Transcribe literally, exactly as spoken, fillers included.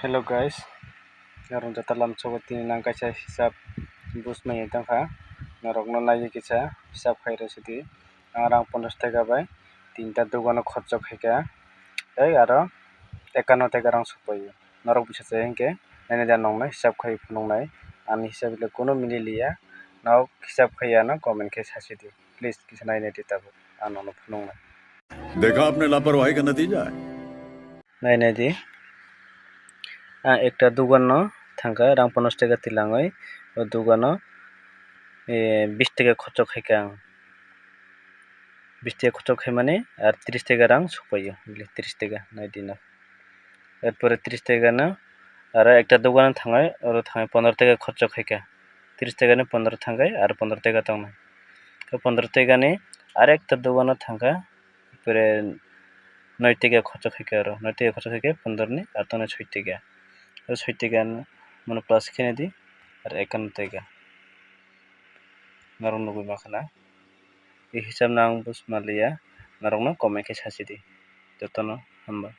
Hello guys, norok joto lamsogo tini nang kaisa hisab bus manya tongkha, norokno naiwi kisa hisab khai rw sidi. Ang rang ponchash taka bai tinta dogano khorcho khaikha, tei aro ekanno taka rang sokpaio. Norok bisa se hinkhe nainai da nongno hisab khai phunuknai, ani hisab le kunu mili liya. Norok hisab khaiya no comment khe sasidi, please kisa nainai di tabuk, ang nongno phunuknai. देखा आपने लापरवाही का नतीजा है। Nainai di. Ang ekta dogano thangkha, rang ponchash taka tilangwi, o dogano, eh, bish taka khorcho khaikha ang. Bish taka khorcho khaimani ar trish taka rang sokpaio, bile trish taka, nai di no. Erpore trish taka no aro ekta dogano thangwi, oro thangwi pondro taka khorcho khaikha. Trish taka ni pondro thangwi aro pondro taka tongnai. O pondro taka ni arekta dogano thangkha, Pore noi taka khorcho khaikha oro, noi taka khorcho khaikha pondro ni, ar tongna soi taka. O soi taka no mono plus khe nai di, ar ekanno taka. Norok nugwi mankha na. I hisab no ang bus manliya, norokno comment khe sasidi. Jotono hambai.